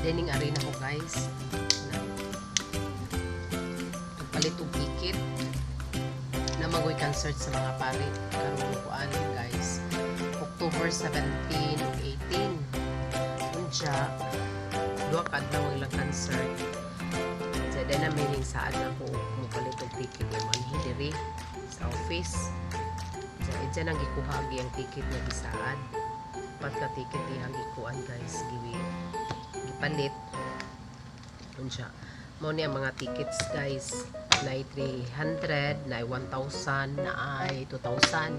Dining arena ko, guys. Na nagpalit og ticket na magoy concert sa mga pari karong kuan, guys, October 17 ug 18. Unya duha ka adlaw ang ilang concert. Sa dahil na may saad na ko mupalit og ticket nga manhi diri sa office. Sa dyan ang gikuha ang ticket nga gisaad. Pat ka ticket iyang gikuan, guys, giwi gipalit. Unya mao ni ang mga tickets, guys, na 300, na 1,000, na 2,000,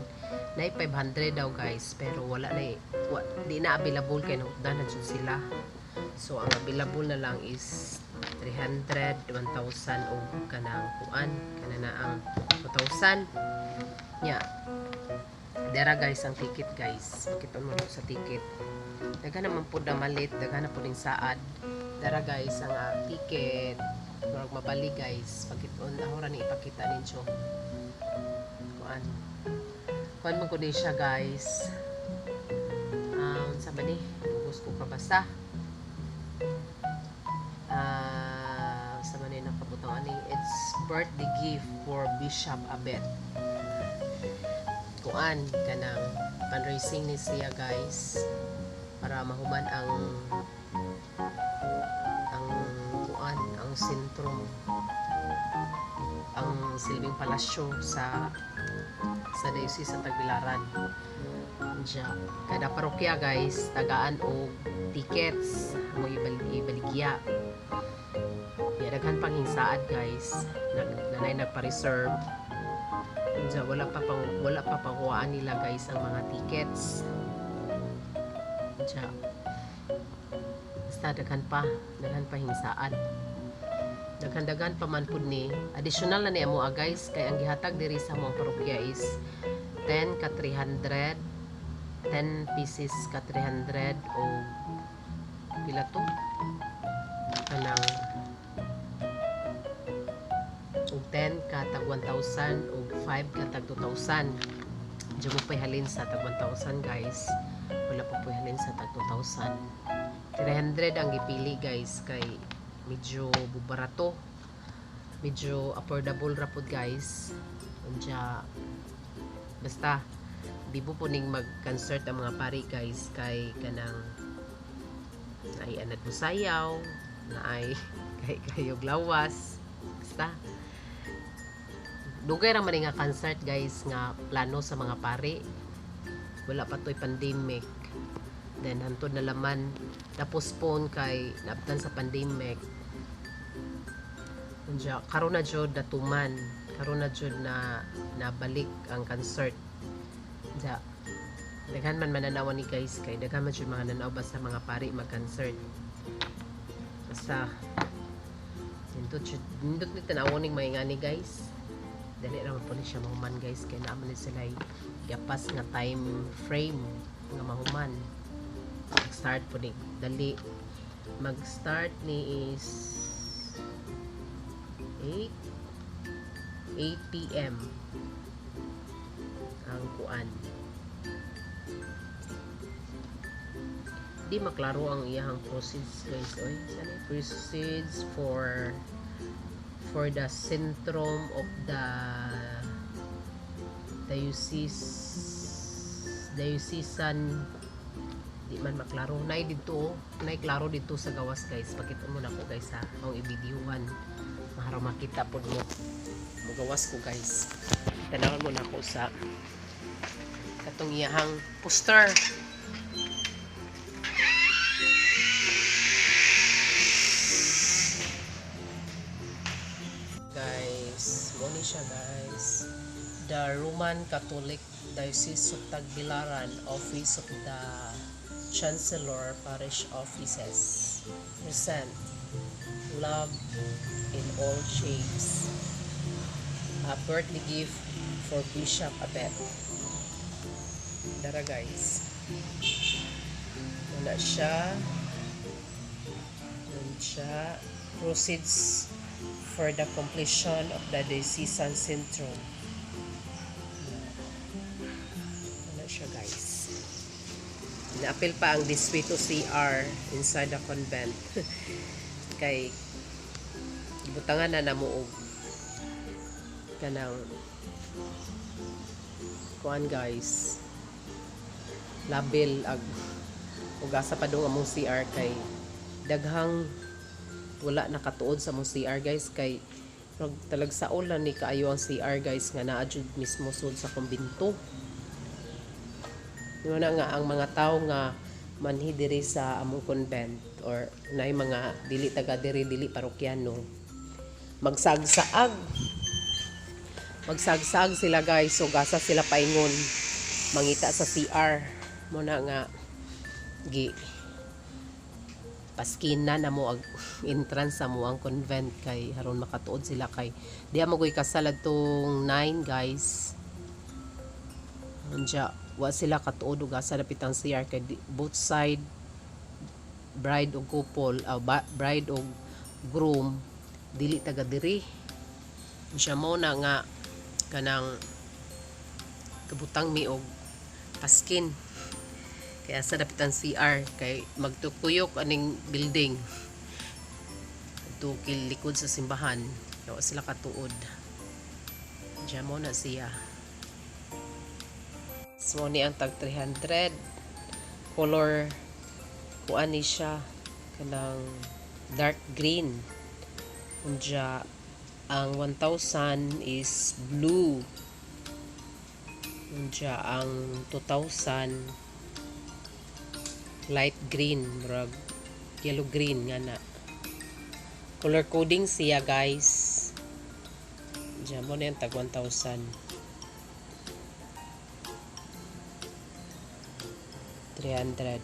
na 500 daw, guys, pero wala na eh. Wa, di na available kay nahutdan na jud sila. So ang available na lang is 300, 1,000 o kanang kuan kana na ang 2,000 nya. Dera, guys, ang ticket, guys. Pakita mo sa ticket. Daghan naman pud na malit, daghan na pud ning saad. Dara, guys, ang ticket. Murag mabali, guys. Pakiton ako ra ni ipakita ninyo. Kuan. Kuan man ko din siya, guys. Sa ba ni? Bugos ko kabasa. Sa man ni nakabutang ani? It's birthday gift for Bishop Abet. Kuan kanang fundraising ni siya, guys, para mahuman ang kuan, ang sentro, ang silbing palasyo sa Diocese sa Tagbilaran. Diya, kada parokya, guys, tagaan og tickets mo ibaligya. Ya, daghan pang hisaad, guys. Nanay nagpa-reserve. Diya, wala pa pakuhaan nila, guys, ang mga tickets. Diya. Basta daghan pa hisaad. Daghan-daghan pa man pud ni. Additional na ni amo, guys, kay ang gihatag diri sa among parokya is 10 ka 300, 10 pieces ka 300 o pila to? Kanang og 10 ka tag 1,000 ug 5 ka tag 2,000. Diyan mo pa'y halin sa tag 1,000, guys. Wala pa po'y halin sa tag 2,000. 300 ang gipili, guys, kay medyo barato. Medyo affordable ra pod, guys. Unya basta bibo po ning mag-concert ang mga pari, guys, kay kanang naay anad mo sayaw, naay kay kayog lawas. Basta dugay ra man ni nga concert, guys, nga plano sa mga pari. Wala pa to'y pandemic. Then hantod na laman na postpone kay naabtan sa pandemic. Unya karon na jud natuman, karon na jud na nabalik ang concert. Unya daghan man mananawa ni, guys, kay daghan man jud mga nanaw ba sa mga pari mag-concert. Basta nindot jud, nindot ni tan-awon ning mga ingani, guys. Dali ra man po ni siya mahuman, guys, kay naa man ni sila gapas nga time frame nga mahuman. Start po ni dali mag-start ni is 8 8 p.m. ang kuan. Di maklaro ang iyahang proceeds, guys, oy. Sana proceeds for the syndrome of the diocese, diocesan. Di man maklaro. Nay didto, oh. Nay klaro didto sa gawas, guys. Pakita mo na ko, guys, ha, ang i-videohan maharo makita pod mo. Mugawas ko, guys. Tanawon mo na ako sa katong iyahang poster. Guys, mo ni siya, guys. The Roman Catholic Diocese of Tagbilaran, Office of the Chancellor, Parish Offices present Love in All Shapes, a birthday gift for Bishop Abet. Dara, guys, wala siya. Yun siya, proceeds for the completion of the diocesan syndrome. Wala siya, guys. Naapil pa ang Distrito CR inside the convent. Kay butangan na namo og kanang kuan, guys, label ag ug asa pa dong among CR kay daghang wala nakatuod sa among CR, guys, kay rag talagsaon lang ni kaayo ang CR, guys, nga naa jud mismo sud sa kumbinto. Di na nga ang mga tao nga manhi diri sa among convent or naay mga dili taga diri, dili parokyano, magsagsaag magsagsaag sila, guys. So gasa sila paingon mangita sa CR mo na nga gi paskina na mo ag entrance sa mo ang convent kay aron makatuod sila, kay di mo goy kasal adtong 9, guys. Unya wa sila katuod ug asa dapit ang CR kay both side, bride ug couple, bride ug groom, dili taga diri. Siya mo na nga kanang kabutang mi og paskin kaya sa dapit ang CR kay magtukuyok aning building tukil likod sa simbahan kaya wa sila katuod. Diyan mo na siya. So ni ang tag 300, color kuan ni siya, kanang dark green. Unya ang 1000 is blue. Unya ang 2000 light green, murag yellow green nga na. Color coding siya, guys. Diyan mo na yung tag 1,000. 300.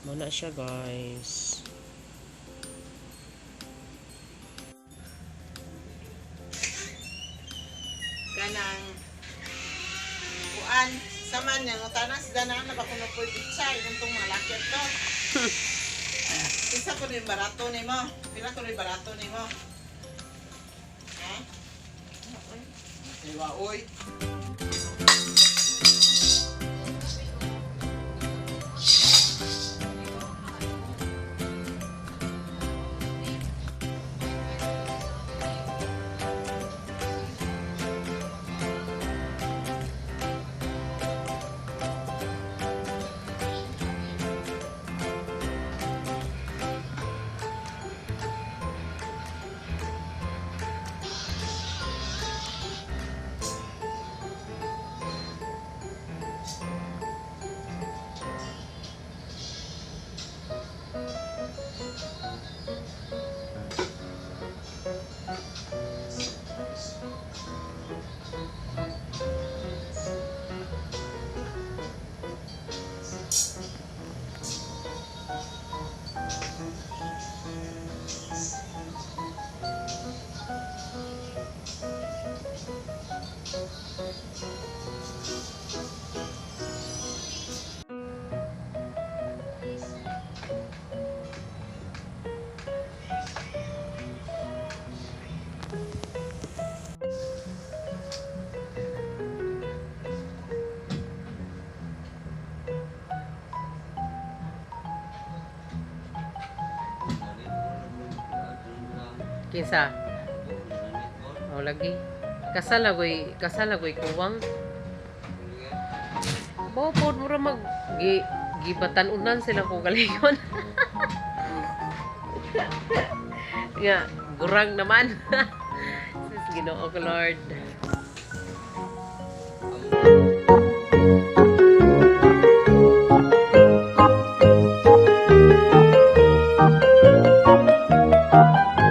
Mo na siya, guys. Kanang kuan saman niya ngutana si Dana na ba kuno po'y pichay kung mga laki to. Isa ko yung barato nimo. Pila ko yung barato nimo? Ha? Diba, oy. Kinsa? O lagi. Kasal agoy kuwang. Bao pod mura mag gi, gibatan-unan sila ko galingon. Nga gurang naman. Sus, Ginoo ko Lord.